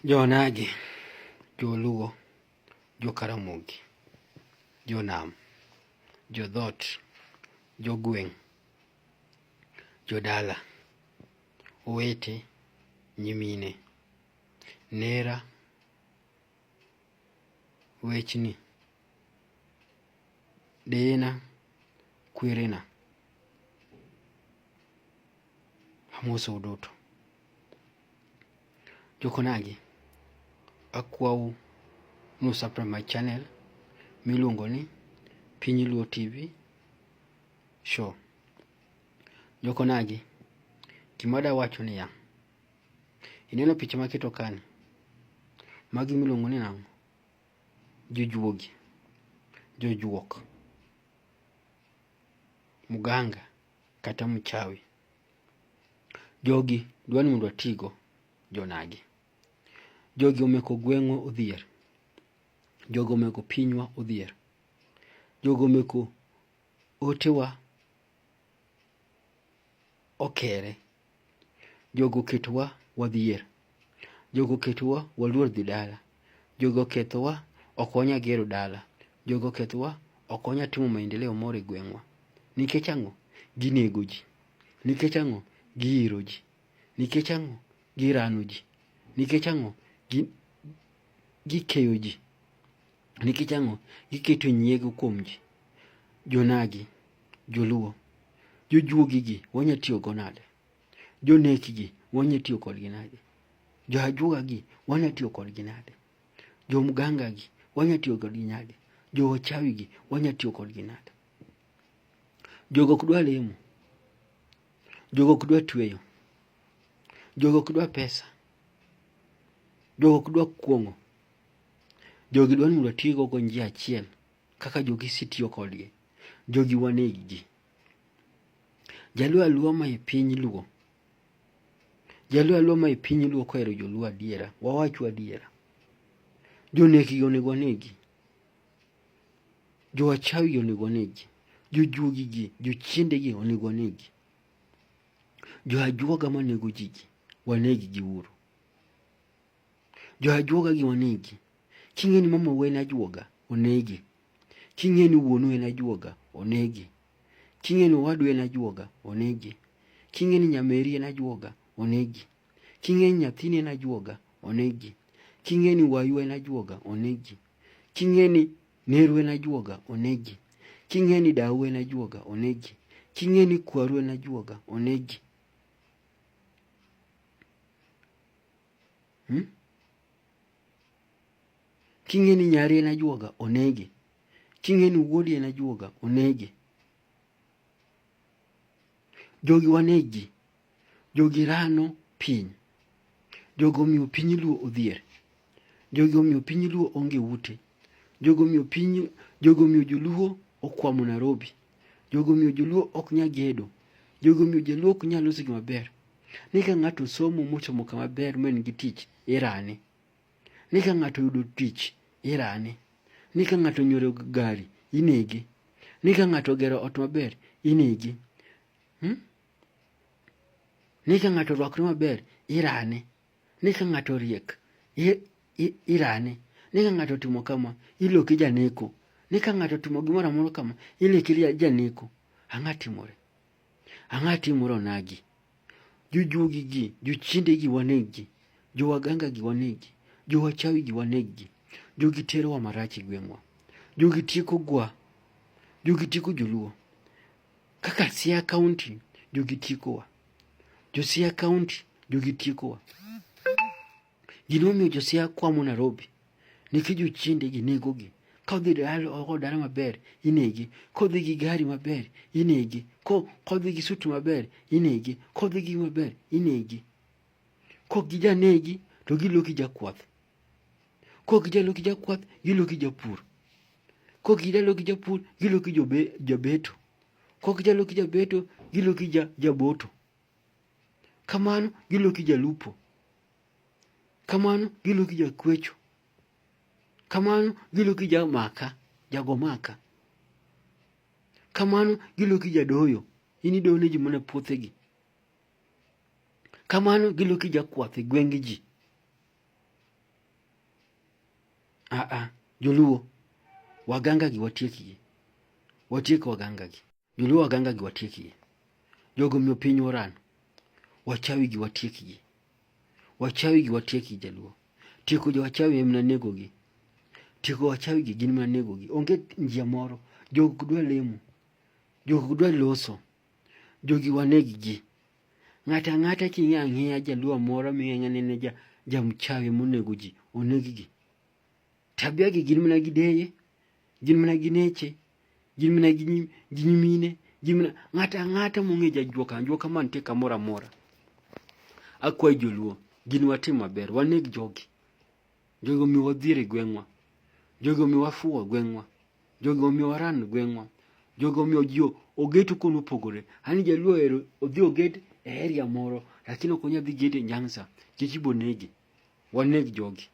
Jonagi, Joluo, Jokaramogi, Jonam, Jodhot, Jogweng', Jodala, Owete, Nyimine, Nera, Wechni, Deyena, Kwerena. Amosou duto. Jokonagi, akwau nu subscribe my channel miluongo ni Piny Luo TV Show. Jokonagi, gima da wacho niya, ineno picha maketo kani, magi miluongo ni nang'o? Jojuogi, jojuok, muganga kata mchawi. Jogi dwa ni mondo watigo jonagi. Jogi omeko gweng'wa odhier. Jogi omeko pinywa odhier. Jogi omeko otewa okere. Jogi oketowa wadhier. Jogi oketowa waluor dhi dala. Jogi okethowa ok wanya gero dala. Jogi okethowa ok wanya timo maendeleo moro e gweng'wa. Nikech ang'o? Ginego ji. Nikech ang'o? Giiro ji. Nikech ang'o? Girano ji. Nikech ang'o? Gikeyo ji. Nikech ang'o? Giketo nyiego kuom ji. Jonagi, joluo, jojuogi gi wanya tiyo go nade? Joneki gi wanya tiyo kodgi nade? Jo ajuoga gi wanya tiyo kodgi nade? Jo mganga gi wanya tiyo kodgi nade? Jo wachawi gi wanya tiyo kodgi nade? Jogo ok dwa lemo. Jogo ok dwa tweyo. Jogo ok dwa pesa. Jogo ok dwa kuong'o. Jogi dwa ni mondo watigo go njia achiel kaka jogi sitiyo kodgi. Jogi waneg gi. Jaluo aluo ma e piny luo. Jaluo aluo ma e piny luo kohero joluo adiera. Wawachu adiera. Jonekgi onego wanegi. Jowachawi onego wanegi. Jojuogi gi, jochiende gi onego wanegi. Joajuoga manego ji gi, waneg gi uru. Joajuoga gi wanegi. King'e ni mamau en ajuoga, onege. King'e ni wuonu en ajuoga, onege. King'e ni owadu en ajuoga, onege. King'e ni nyameri en ajuoga, onegi. King'e ni nyathini en ajuoga, onegi. King'e ni wayu en ajuoga, onegi. King'e ni neru en ajuoga, onegi. King'e ni dau en ajuoga, onegi. King'e ni kwaru en ajuoga, onegi. Hmm? King'e ni nyari en ajuoga, onegi. King'e ni wuodi en ajuoga, onegi. Jogi wanegi. Jogi rano piny. Jogi omiyo piny luo odhier. Jogi omiyo piny luo onge ute. Jogi omiyo piny jogi omiyo joluo okwamo Nairobi. Jogi omiyo joluo ok nyal gedo. Jogi omiyo joluo ok nyal loso gima ber. Ni ka ng'ato somo mochomo kama ber ma en gi tich, irane. Ni ka ng'ato oyudo tich, irane. Ni ka ng'ato onyiewo gari, inege. Ni ka ng'ato ogero ot maber, inege. Hmm? Ni ka ng'ato orwakore maber, irane. Ni ka ng'ato riek, irane. Ni ka ng'ato otimo kama, iloke janeko. Ni ka ng'ato otimo gimoro amora kama, iloke janeko. Ang'o timore? Ang'o timore onagi? Jojuogi gi, jochiende gi waneg gi, jowaganga gi waneg gi, jowachawi gi waneg gi. Jogi terowa marach e gweng'wa. Jogi tieko gwa. Jogi tieko joluo. Kaka Siaya County jogi tiekowa. Jo Siaya County jogi tiekowa. Gima omiyo jo Siaya kwamo Nairobi nikech jochiende gi negogi. Ka odhi dala oko dala maber inege. Kodhi gi gari maber inege. Kodhi gi suti maber inege. Kodhi gi maber inege. Kok gijanegi to giloki jakwath. Kok gijaloki jakwath giloki japur. Kok gijaloki japur giloki jabeto. Kok gijaloki jabeto giloki jaboto. Kamano giloki jalupo. Kamano giloki jakwecho. Kamano giloki jamaka, jago maka. Kamano giloki jadoyo. In idoyo ne ji mana puothegi. Kamano giloki jakwath e gwenge ji. Aa, joluo, waganga gi watiekgi. Watiek waganga gi. Joluo waganga gi watiekgi. Jogo omiyo piny orano. Wachawi gi watiekgi. Wachawi gi watiekgi jaluo. Tieko jo wachawi en mana negogi. Tieko wachawi gi gin mana negogi. Onge njia moro. Jogo ok dwa lemo. Jogo ok dwa loso. Jogi waneg gi. Ng'ato ang'ata king'eyo ang'eya jaluo amora ming'eyo ang'eya ni en ja jamchawi monego ji, oneg gi. Tabia gi gin mana gi deye, gin mana gi neche, gin mana gi nyimine, gin mana ng'ato ang'ata mong'e jajuok ajuoka mantie kamoro amora. Akwayo joluo, gin watim maber, waneg jogi. Jogi omiyo wadhier e gweng'wa. Jogi omiyo wafuwo e gweng'wa. Jogi omiyo waran e gweng'wa. Jogi omiyo ji ogeto kuonde mopogore. Ani jaluo ohero odhi oget e area moro lakini ok onyal dhi geto e Nyanza nikech ibo nege. Waneg jogi.